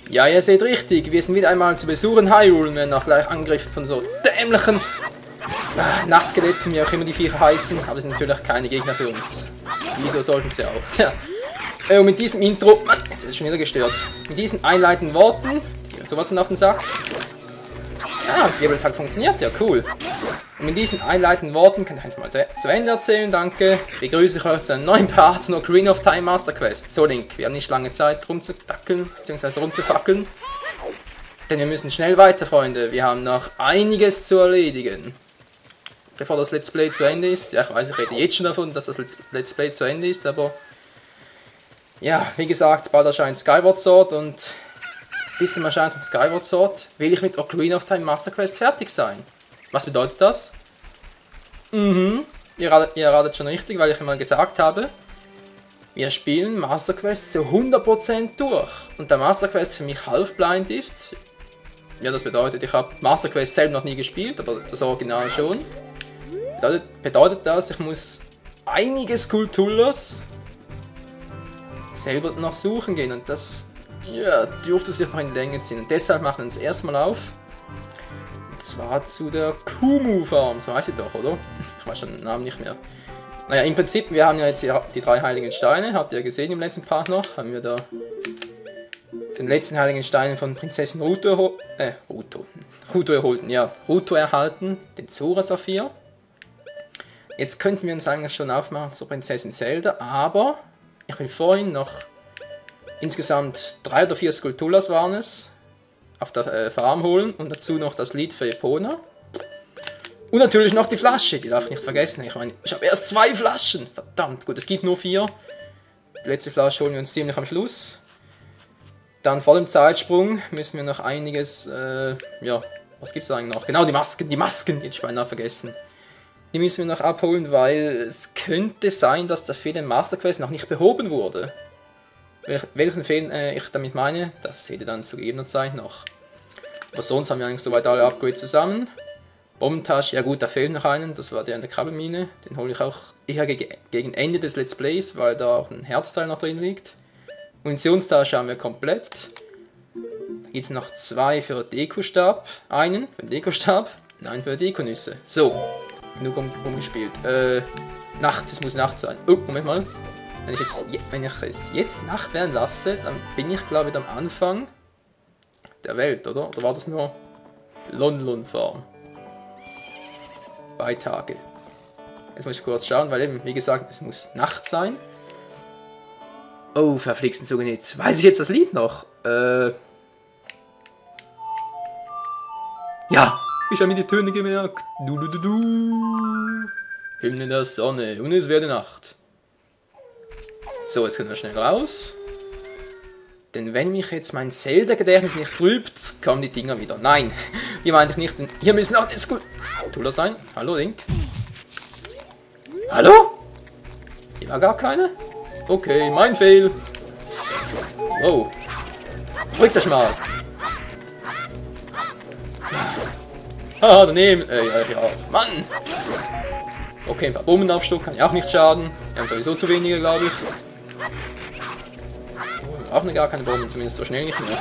Ja, ihr seht richtig, wir sind wieder einmal zu Besuch in Hyrule und werden auch gleich angegriffen von so dämlichen Nachtskeletten, wie auch immer die Viecher heißen, aber sind natürlich keine Gegner für uns. Wieso sollten sie auch? Ja. Und mit diesem Intro, Mann, jetzt ist es schon wieder gestört, mit diesen einleitenden Worten, sowas auf den Sack. Ja, die Wirbeltag funktioniert, ja cool. Und mit diesen einleitenden Worten kann ich einfach mal zu Ende erzählen, danke. Begrüße ich euch zu einem neuen Part von Ocarina of Time Master Quest. So Link, wir haben nicht lange Zeit rumzudackeln, bzw. rumzufackeln. Denn wir müssen schnell weiter, Freunde. Wir haben noch einiges zu erledigen. Bevor das Let's Play zu Ende ist. Ja, ich weiß, ich rede jetzt schon davon, dass das Let's Play zu Ende ist, aber... Ja, wie gesagt, bald erscheint Skyward Sword und... bis zum Erscheinen von Skyward Sword will ich mit Ocarina of Time Master Quest fertig sein. Was bedeutet das? Ihr ratet schon richtig, weil ich einmal gesagt habe, wir spielen Master Quest zu 100% durch. Und da Master Quest für mich half-blind ist, ja, das bedeutet, ich habe Master Quest selber noch nie gespielt, aber das Original schon. Bedeutet das, ich muss einige Skulltulas selber noch suchen gehen und das... ja, dürfte sich noch in die Länge ziehen. Und deshalb machen wir uns erstmal auf. Und zwar zu der Kumu Farm. So heißt sie doch, oder? Ich weiß schon den Namen nicht mehr. Naja, im Prinzip, wir haben ja jetzt die 3 heiligen Steine. Habt ihr ja gesehen im letzten Part noch. Haben wir da den letzten heiligen Stein von Prinzessin Ruto erhalten. Ja, Ruto erhalten. Den Zora Saphir. Jetzt könnten wir uns eigentlich schon aufmachen zur Prinzessin Zelda. Aber ich will vorhin noch... insgesamt 3 oder 4 Skulltulas waren es, auf der Farm holen und dazu noch das Lied für Epona. Und natürlich noch die Flasche, die darf ich nicht vergessen. Ich meine, ich habe erst 2 Flaschen, verdammt, gut, es gibt nur 4. Die letzte Flasche holen wir uns ziemlich am Schluss. Dann vor dem Zeitsprung müssen wir noch einiges, ja, was gibt es eigentlich noch? Genau, die Masken, die hätte ich beinahe vergessen. Die müssen wir noch abholen, weil es könnte sein, dass der Fehler in Master Quest noch nicht behoben wurde. Welchen Fehler ich damit meine, das seht ihr dann zu gegebener Zeit noch. Aber sonst haben wir eigentlich soweit alle Upgrades zusammen. Bombentasche, ja gut, da fehlt noch einen, das war der in der Krabbelmine. Den hole ich auch eher gegen Ende des Let's Plays, weil da auch ein Herzteil noch drin liegt. Munitionstasche haben wir komplett. Da gibt es noch 2 für Dekostab. Einen für den Dekostab, nein für Dekonüsse. So, genug umgespielt. Nacht, es muss Nacht sein. Oh, Moment mal. Wenn ich es jetzt Nacht werden lasse, dann bin ich glaube ich am Anfang der Welt, oder? Oder war das nur Lon Farm? Bei Tage. Jetzt muss ich kurz schauen, weil eben, wie gesagt, es muss Nacht sein. Oh, verflixten Zug nicht. Weiß ich jetzt das Lied noch? Ja, ich habe mir die Töne gemerkt. Himmel in der Sonne und es werde Nacht. So, jetzt können wir schnell raus. Denn wenn mich jetzt mein Zelda-Gedächtnis nicht trübt, kommen die Dinger wieder. Nein, die meinte ich nicht, denn hier müssen auch eine Skulltula sein. Hallo, Link. Hallo? Hier war gar keine? Okay, mein Fail. Wow. Drück das mal. Ah, daneben. Ja, Mann. Okay, ein paar Bomben aufstocken kann ja auch nicht schaden. Wir haben sowieso zu wenige, glaube ich. Auch gar keine Bomben, zumindest so schnell nicht mehr.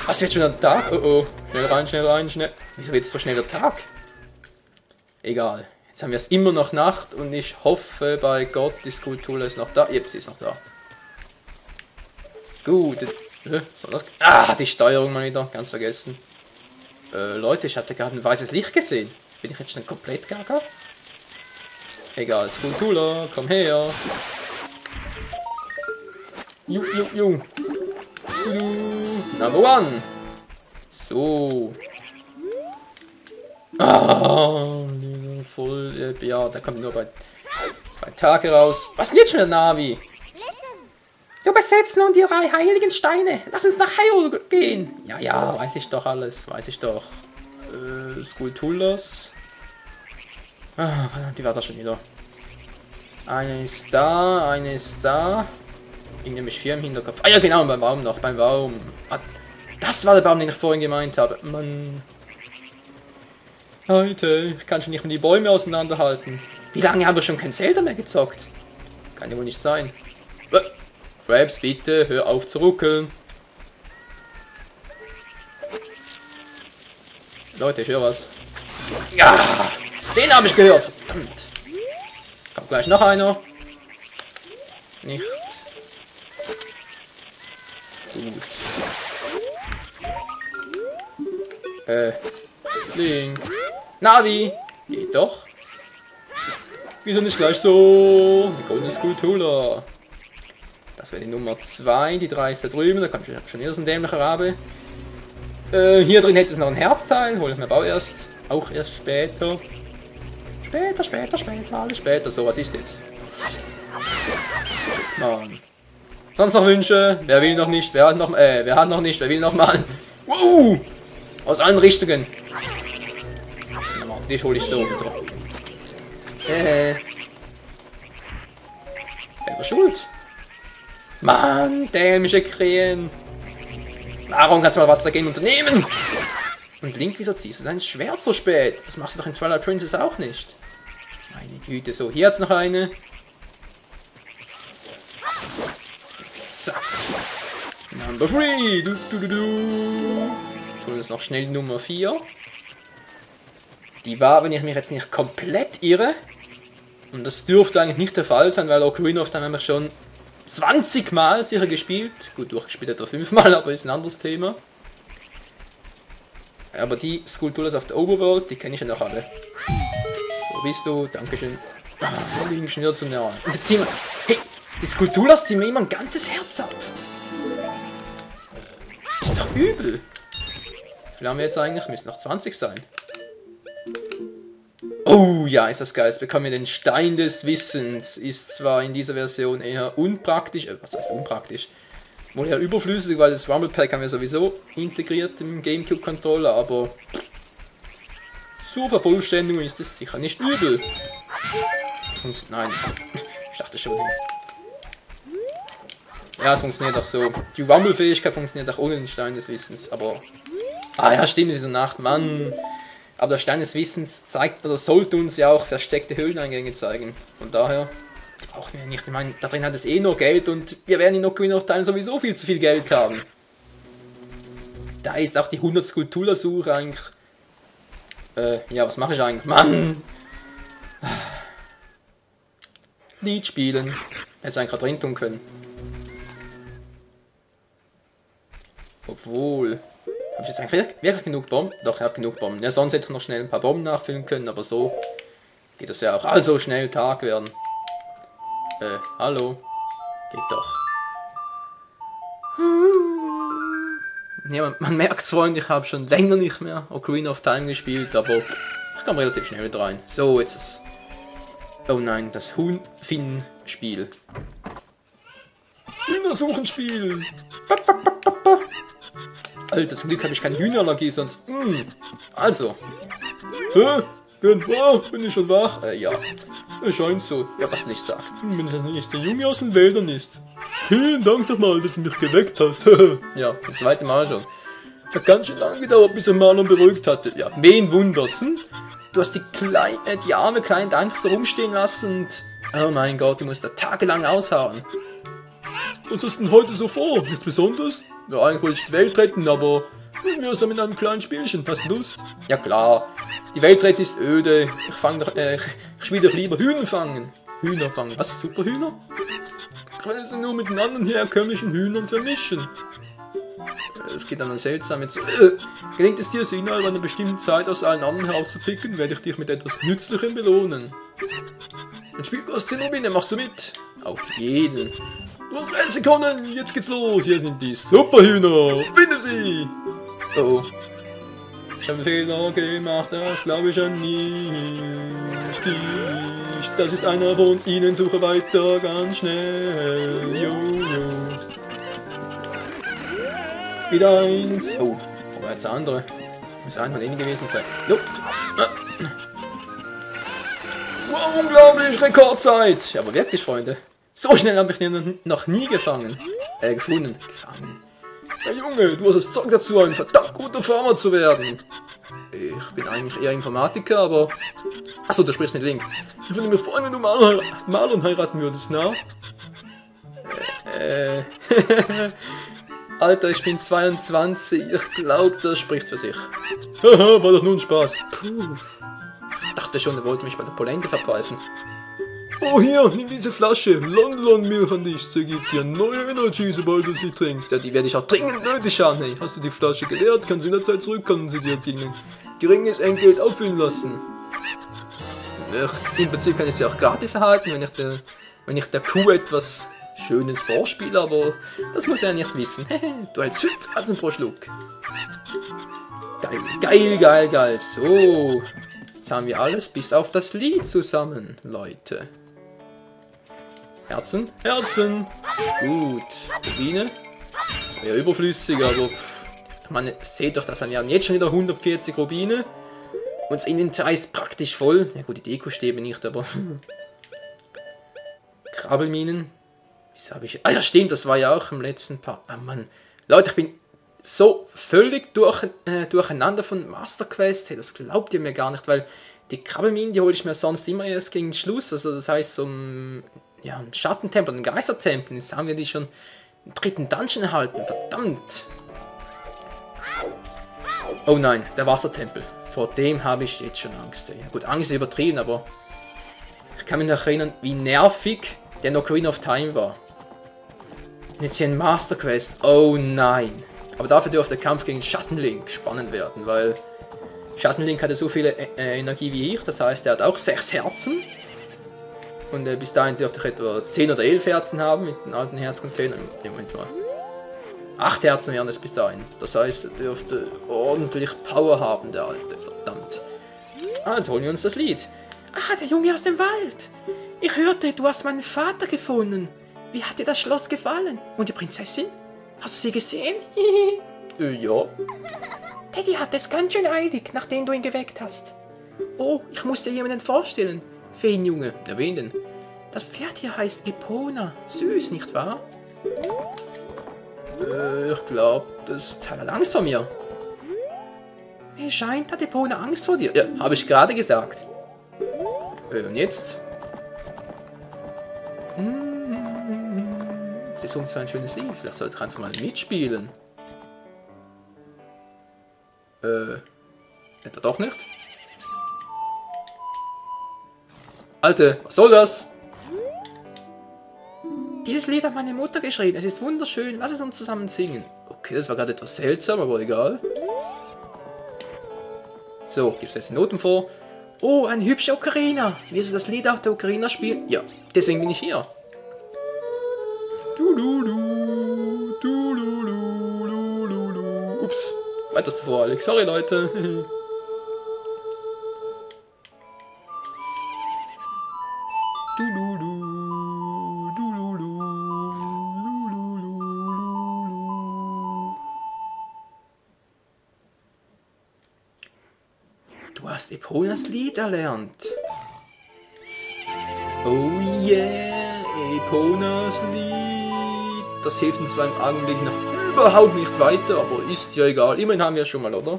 Was wird schon der Tag? Oh oh. Schnell rein, schnell. Wieso wird es so schnell der Tag? Egal. Jetzt haben wir es immer noch Nacht und ich hoffe bei Gott, die Skulltula ist noch da. Yep, sie ist noch da. Gut. Die Steuerung mal wieder. Ganz vergessen. Leute, ich hatte gerade ein weißes Licht gesehen. Bin ich jetzt schon komplett gaga? Egal, Skulltula, komm her. Number 1. So. Voll, ja, da kommt nur bei Tage raus. Was ist denn jetzt schon der Navi? Du besetzt nun die 3 heiligen Steine. Lass uns nach Hyrule gehen. Ja, weiß ich doch alles, weiß ich doch. Skulltulas. Ah, verdammt, die war da schon wieder. Eine ist da. Ich nehme 4 im Hinterkopf. Ah ja, genau, beim Baum noch, beim Baum. Ah, das war der Baum, den ich vorhin gemeint habe. Mann. Leute, ich kann schon nicht mehr die Bäume auseinanderhalten. Wie lange haben wir schon kein Zelda mehr gezockt? Kann ja wohl nicht sein. Krabs, bitte, hör auf zu ruckeln. Leute, ich höre was. Ja! Den habe ich gehört! Verdammt! Kommt gleich noch einer. Nicht. Gut. Link. Navi! Geht doch. Wieso nicht gleich so? Die Golden Skulltula. Das wäre die Nummer 2. Die 3 ist da drüben. Da kommt schon wieder so ein dämlicher Rabe. Hier drin hätte es noch ein Herzteil. Hol ich mir erst. Auch erst später. Später, alles später. So, was ist jetzt? Tschüss, Mann. Sonst noch Wünsche? Wer will noch nicht? Wer hat noch nicht? Wer will noch mal? Wow! Aus allen Richtungen. Dich hole ich so wieder. Selber schuld. Mann, dämliche Krähen. Warum kannst du mal was dagegen unternehmen? Und Link, wieso ziehst du dein Schwert so spät? Das machst du doch in Twilight Princess auch nicht. Meine Güte, so, hier hat's noch eine. Zack. Number 3. Jetzt holen wir uns noch schnell Nummer 4. Die war, wenn ich mich jetzt nicht komplett irre, und das dürfte eigentlich nicht der Fall sein, weil Ocarina of Time haben wir schon 20 Mal sicher gespielt. Gut, durchgespielt etwa 5 Mal, aber ist ein anderes Thema. Aber die Skulltulas auf der Overworld, die kenne ich ja noch alle. Wo bist du? Dankeschön. Ah, wir liegen schon wieder zum Nahen. Und jetzt ziehen wir... Hey, die Skulltulas ziehen mir immer ein ganzes Herz ab. Ist doch übel. Wie viel haben wir jetzt eigentlich? Müssen noch 20 sein. Oh ja, ist das geil. Jetzt bekommen wir den Stein des Wissens. Ist zwar in dieser Version eher unpraktisch. Was heißt unpraktisch? Wohl eher überflüssig, weil das Rumble Pack haben wir sowieso integriert im GameCube Controller, aber zur Vervollständigung ist es sicher nicht übel. Und nein, ich dachte schon. Ja, es funktioniert auch so. Die Rumble-Fähigkeit funktioniert auch ohne den Stein des Wissens, aber... Ah ja, stimmt, diese Nacht, Mann. Aber der Stein des Wissens zeigt, oder sollte uns ja auch versteckte Höhleneingänge zeigen. Von daher brauchen wir nicht. Ich meine, da drin hat es eh nur Geld und wir werden in Ocarina of Time sowieso viel zu viel Geld haben. Da ist auch die 100 Skulltula-Suche eigentlich... ja, was mache ich eigentlich? Mann! Lied spielen. Hätte es eigentlich gerade drin tun können. Obwohl... Habe ich jetzt eigentlich wirklich genug Bomben? Doch, ich habe genug Bomben. Ja, sonst hätte ich noch schnell ein paar Bomben nachfüllen können, aber so geht das ja auch. Also schnell Tag werden. Hallo? Geht doch. Ja, man merkt es, Freunde, ich habe schon länger nicht mehr Ocarina of Time gespielt, aber ich komme relativ schnell wieder rein. So, jetzt ist... Oh nein, das Huhn-Finn-Spiel. Hühnersuchen-Spiel! Alter, zum Glück habe ich keine Hühnerallergie, sonst... Also. Hä? Bin ich schon wach? Ja. Es scheint so. Ja, was nicht sagt. Wenn er nicht der Junge aus den Wäldern ist. Vielen Dank nochmal, dass du mich geweckt hast. Ja, das zweite Mal schon. Es hat ganz schön lange gedauert, bis er Marlon beruhigt hatte. Ja, wen wundert's? Du hast die arme Kleine einfach so rumstehen lassen und... Oh mein Gott, du musst da tagelang ausharren. Was hast du denn heute so vor? Nichts Besonderes? Ja, eigentlich wollte ich die Welt retten, aber wir sind mit einem kleinen Spielchen. Hast du Lust? Ja klar. Die Welt retten ist öde. Ich spiele doch lieber Hühner fangen. Hühner fangen. Was? Superhühner? Ich kann sie nur mit den anderen herkömmlichen Hühnern vermischen. Es geht dann seltsam jetzt. Gelingt es dir, sie innerhalb einer bestimmten Zeit aus allen anderen herauszupicken, werde ich dich mit etwas Nützlichem belohnen. Ein Spielkurs Zenobine, machst du mit? Auf jeden. Du hast 1 Sekunden, jetzt geht's los. Hier sind die Superhühner. Finde sie! Oh. Ich habe einen Fehler gemacht, das glaube ich an nicht. Das ist einer von ihnen, suche weiter ganz schnell. Jojo. Wieder 1. Oh, wo war jetzt der andere? Muss einer von ihnen gewesen sein. Jo. Wow, unglaublich, Rekordzeit! Ja, aber wirklich, Freunde. So schnell habe ich den noch nie gefangen. Gefunden. Gefangen. Hey Junge, du hast es Zeug dazu, ein verdammt guter Farmer zu werden. Ich bin eigentlich eher Informatiker, aber... Achso, du sprichst mit Link. Ich würde mir freuen, wenn du Marlon heiraten würdest, na? Alter, ich bin 22. Ich glaube, das spricht für sich. Haha, war doch nur ein Spaß. Puh. Ich dachte schon, er wollte mich bei der Polente verpfeifen. Oh, hier, nimm diese Flasche. Lon Milch an dich. Sie gibt dir neue Energy, sobald du sie trinkst. Ja, die werde ich auch dringend nötig haben. Hey, hast du die Flasche geleert, kannst du in der Zeit zurückkommen und sie dir gegen geringes Entgelt auffüllen lassen. Im Prinzip kann ich sie auch gratis erhalten, wenn ich der Kuh etwas Schönes vorspiele, aber das muss er ja nicht wissen. Du hältst 5 Herzen pro Schluck. Geil. So, jetzt haben wir alles bis auf das Lied zusammen, Leute. Herzen. Gut. Rubine. Das wäre überflüssig, aber man seht doch, dass wir haben jetzt schon wieder 140 Rubine. Und das Inventar ist praktisch voll. Ja gut, die Dekostäbe nicht, aber... Krabbelminen. Wieso habe ich... Ah ja, stimmt, das war ja auch im letzten Part. Ah Mann. Leute, ich bin so völlig durcheinander von Master Quest. Hey, das glaubt ihr mir gar nicht, weil die Krabbelminen, die hole ich mir sonst immer erst gegen den Schluss. Also das heißt, so ein Schattentempel, ein Geistertempel. Jetzt haben wir die schon im 3. Dungeon erhalten. Verdammt. Oh nein, der Wassertempel. Vor dem habe ich jetzt schon Angst. Ja, gut, Angst ist übertrieben, aber ich kann mich noch erinnern, wie nervig der Ocarina of Time war. Und jetzt hier ein Master Quest. Oh nein. Aber dafür dürfte der Kampf gegen Schattenlink spannend werden, weil Schattenlink hatte so viel Energie wie ich. Das heißt, er hat auch 6 Herzen. Und bis dahin dürfte ich etwa 10 oder 11 Herzen haben mit den alten Herzcontainern. Moment mal. 8 Herzen wären es bis dahin. Das heißt, er dürfte ordentlich Power haben, der Alte. Verdammt. Jetzt holen wir uns das Lied. Ah, der Junge aus dem Wald. Ich hörte, du hast meinen Vater gefunden. Wie hat dir das Schloss gefallen? Und die Prinzessin? Hast du sie gesehen? Ja. Teddy hat es ganz schön eilig, nachdem du ihn geweckt hast. Oh, ich muss dir jemanden vorstellen. Feenjunge. Ja, wen denn? Das Pferd hier heißt Epona. Süß, nicht wahr? Ich glaube, das Teil hat Angst vor mir. Es scheint, hat Epona Angst vor dir. Ja, habe ich gerade gesagt. Und jetzt? Sie singt so ein schönes Lied. Vielleicht sollte ich einfach mal mitspielen. Etwa doch nicht? Alte, was soll das? Dieses Lied hat meine Mutter geschrieben. Es ist wunderschön. Lass es uns zusammen singen. Okay, das war gerade etwas seltsam, aber egal. So, gibt es jetzt die Noten vor. Oh, eine hübsche Ocarina. Willst du das Lied auf der Ocarina spielen? Ja, deswegen bin ich hier. Ups, weiterst du vor, Alex. Sorry, Leute. Du hast Eponas Lied erlernt. Oh yeah, Eponas Lied. Das hilft uns zwar im Augenblick noch überhaupt nicht weiter, aber ist ja egal. Immerhin haben wir es schon mal, oder?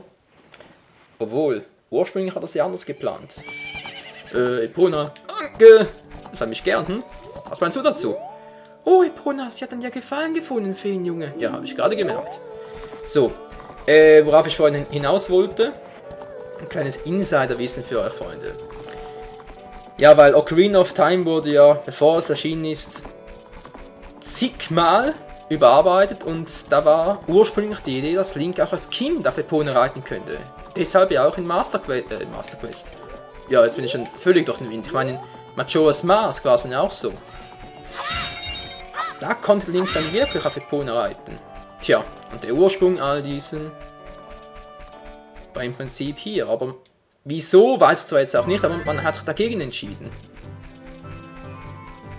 Obwohl, ursprünglich hat er sie anders geplant. Epona, danke. Das hat mich gern, hm? Was meinst du dazu? Oh, Epona, sie hat an dir Gefallen gefunden, Feenjunge. Ja, habe ich gerade gemerkt. So, worauf ich vorhin hinaus wollte. Ein kleines Insiderwissen für euch, Freunde. Ja, weil Ocarina of Time wurde ja, bevor es erschienen ist, zigmal überarbeitet und da war ursprünglich die Idee, dass Link auch als Kind auf Epona reiten könnte. Deshalb ja auch in Master Quest. Ja, jetzt bin ich schon völlig durch den Wind. Ich meine, in Majora's Mask war es ja auch so. Da konnte Link dann wirklich auf Epona reiten. Tja, und der Ursprung all diesen war im Prinzip hier, aber wieso, weiß ich zwar jetzt auch nicht, aber man hat sich dagegen entschieden.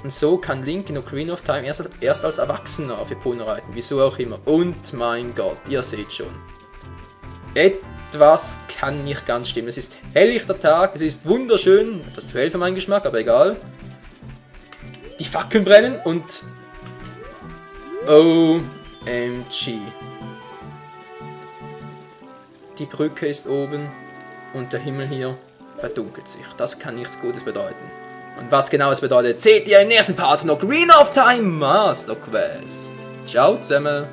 Und so kann Link in Ocarina of Time erst als Erwachsener auf Epona reiten, wieso auch immer. Und mein Gott, ihr seht schon. Etwas kann nicht ganz stimmen. Es ist helllichter Tag, es ist wunderschön, etwas zu hell für meinen Geschmack, aber egal. Die Fackeln brennen und... OMG. Die Brücke ist oben und der Himmel hier verdunkelt sich. Das kann nichts Gutes bedeuten. Und was genau es bedeutet, seht ihr im nächsten Part von Ocarina of Time Master Quest. Ciao zusammen.